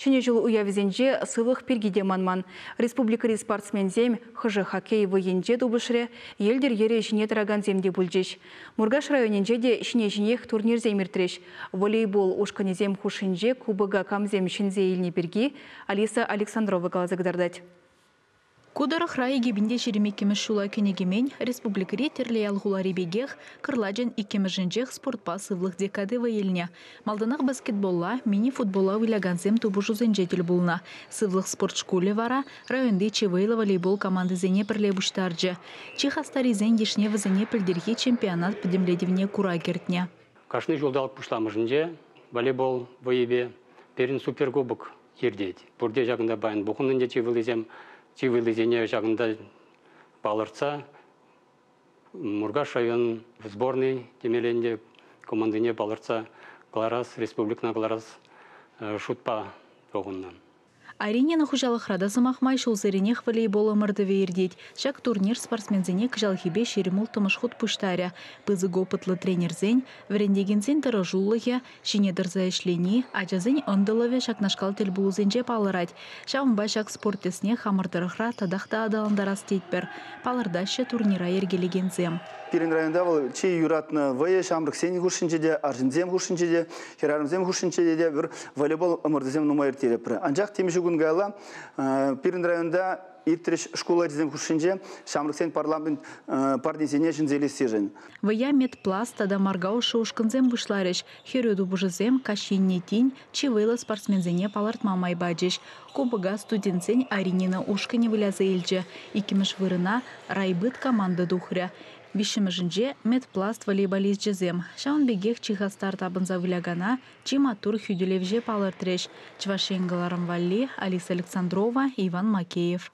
Ҫӗнӗ ҫул уявӗсенче сывлӑх пирки те манман. Республикӑри спортсменсем хӑшӗ хоккей вӑййинче тупӑшрӗ, йӗлтӗр йӗрӗ ҫине тӑракансем те пулчӗҫ. Муркаш районӗнче те ҫине-ҫинех турнирсем иртрӗҫ. Волейбол ушкӑнӗсем хушшинче кубока камсем ҫӗнсе илнӗ пирки Алиса Александрова каласа кӑтартать. Ку тӑрӑхра 2022-мӗш ҫула кӗнӗ-кӗмен республикӑри тӗрлӗ ял-хулари пекех кӑрлачӑн иккӗмӗшӗнчех спортпа сывлӑх декади вӑй илнӗ. Малтанах баскетболла, мини-футболла вылякансем тупӑшусенче тӗл пулнӑ. Сывлӑх спорт шкулӗ вара районти чи вӑйлӑ волейбол командисене пӗрле пуҫтарчӗ. Чи хастаррисен йышне вӗсене пӗлтӗрхи чемпионат пӗтӗмлетӗвне кура кӗртнӗ. Кашни ҫулталӑк пуҫламӑшӗнче волейбол вӑййипе пирӗн суперкубок иртет. Пурте ҫакӑнта паян пухӑннӑ чи вӑйлисем. Чи вӑйлисене ҫакӑнта палӑртса Муркаш район сборнӑй темелле ӗнтӗ командине палӑртса кӑларас, республикӑна кӑларас шутпа пухӑннӑ. Аринина хуҫалӑхра та сӑмах май ҫулсеренех волейбол ӑмӑртӑвӗ иртет. Ҫак турнир спортсменсене кӑҫалхипе 26-мӗш хут пуҫтарӗ. Пысӑк опытлӑ тренерсен, вӗрентекенсен тӑрӑшулӑхӗ, ҫине тӑрса ӗҫлени, ачасен ӑнтӑлӑвӗ ҫакнашкал тӗлпулусенче палӑрать. Ҫавӑнпа ҫак спорт тӗсне хамӑр тӑрӑхра татах та аталантарас тетпӗр. Палӑртаҫҫӗ турнира йӗркелекенсем. Пирӗн районта вӑл чи юратнӑ вӑйӑ ҫамрӑксен хушшинче те, арҫынсем хушшинче те, хӗрарӑмсем хушшинче те пӗр волейбол ӑмӑртусем нумай ирттеретпӗр. Анчах темиҫе кун каялла пирӗн районта иртрӗҫ шкул ачисем хушшинче ҫамрӑксен парламент парнисене ҫӗнсе илессишӗн. Вӑййа Медпласт тата Моргауши ушкӑнсем пуҫларӗҫ. Хӗрӳ тупӑшусем каҫ енне тин чи вӑйлӑ спортсменсене палӑртма май пачӗҫ. Кубока студентсен Аринина ушкӑнӗ выляса илчӗ. Иккӗмӗш вырӑна Райбыт команда тухрӗ. Виҫҫӗмӗшӗнче Медпласт волейболисчӗсем. Ҫавӑн пекех чи хастар тапӑнса вылякана чи маттур хӳтӗлевҫе палӑртрӗҫ. Чӑваш Ен кӑларӑм валли Алиса Александрова, Иван Макеев.